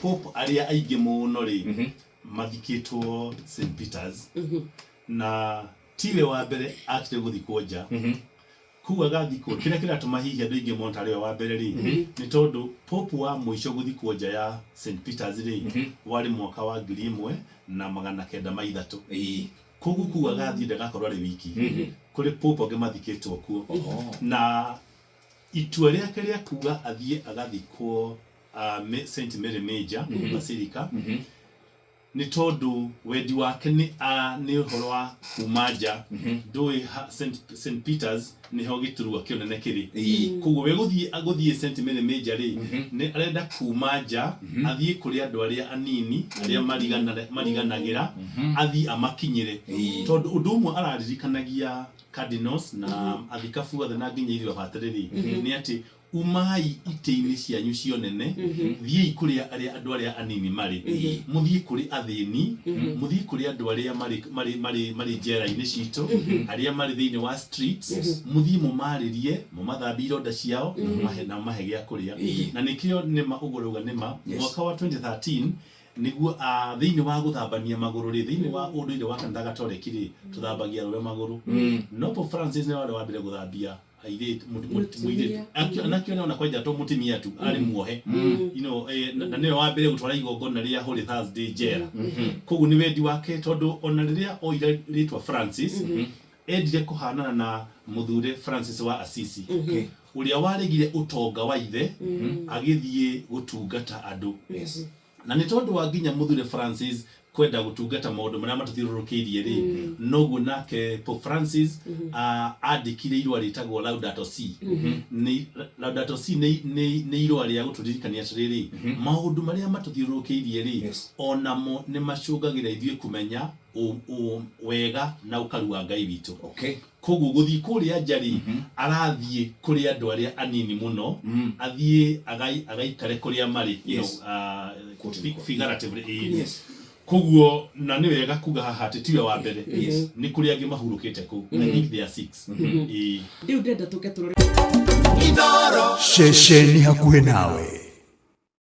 Pope arĩa aingĩ mũno rĩ mathikĩtwo St Peters na tiwe wa mbere akire gũthikwo nja kũu agathikwo kĩrĩa kĩratũma hihi andũ aingĩ mone tarĩ we wa mbere rĩ nĩ tondũ Pope wa mũico gũthikwo nja ya St Peters rĩ warĩ mwaka wa 1903. Koguo kũu agathiĩ ndagakorwo arĩ wiki. Kũrĩ Pope angĩ mathikĩtwo kuo. Na itua rĩake rĩa kuga athiĩ agathikwo St Mary Major Basilica nĩ tondũ wendi wake nĩ nĩ ũhoro wa kuma nja. Ndũĩ St Peters nĩho gĩturwa kĩnene kĩrĩ. Koguo we gũthiĩ St Mary Major rĩ, nĩ arenda kuma nja athiĩ kũrĩ andũ arĩa anini arĩa mariganagĩra, athiĩ amakinyĩre. Tondũ ũndũ ũmwe araririkanagia cardinals na athikabu othe na nginya ithuĩ abatĩrĩ rĩ, nĩ atĩ umai itĩ-inĩ cianyu cia ũnene, thiĩi kũrĩa arĩa andũ arĩa anini marĩ, mũthiĩ kũrĩ athĩni, mũthiĩ kũrĩ andũ arĩa marĩ marĩ marĩ marĩ njera-inĩ citũ, arĩa marĩ thĩinĩ wa streets, mũthiĩ mũmarĩrie, mũmathambie ironda ciao, na mũmahe na mũmahe gĩa kũrĩa. Na nĩkĩo nĩma ũguo ũrauga nĩma, mwaka wa 2013 nĩguo thĩinĩ wa gũthambania magũrũ rĩ, thĩinĩ wa ũndũire wa kanitha Gatoreki rĩ, tũthambagia arũme magũrũ. No Pope Francis nĩwe warĩ wa mbere gũthambia airĩtu mũirĩtu. Anake ona kwanja to mũtumia tu arĩ muohe. Na nĩwe wa mbere gũtwara igongona rĩa Holy Thursday njera. Koguo nĩ wendi wake tondũ ona rĩrĩa oire rĩtwa Francis, endire kũhanana na mũthure Francis wa Assisi, ũrĩa waregire ũtonga wa ithe agĩthiĩ gũtungata andũ. Na nĩ tondũ wa nginya mũthure Francis kwenda gũtungata maũndũ marĩa matũthiũrũrũkĩirie rĩ, noguo nake Pope Francis andĩkire irũa rĩtagwo Laudato Si. Nĩ Laudato Si nĩ nĩ nĩ irũa rĩa gũtũririkania atĩrĩrĩ, maũndũ marĩa matũthiũrũrũkĩirie rĩ, onamo nĩ macũngagĩra ithuĩ kũmenya wega na ũkaru wa Ngai witũ. Koguo gũthiĩ kũrĩa nja rĩ, arathiĩ kũrĩ andũ arĩa anini mũno, athiĩ agaikare kũrĩa marĩ, you know, figuratively, ĩĩ. Koguo na nĩ wega kuga haha atĩ tiwe wa mbere. Nĩ kũrĩ angĩ mahurũkĩte kũu. I think there are six. Ĩĩ. Rĩu ndĩrenda tũke tũrore Ceceni hakuhĩ nawe.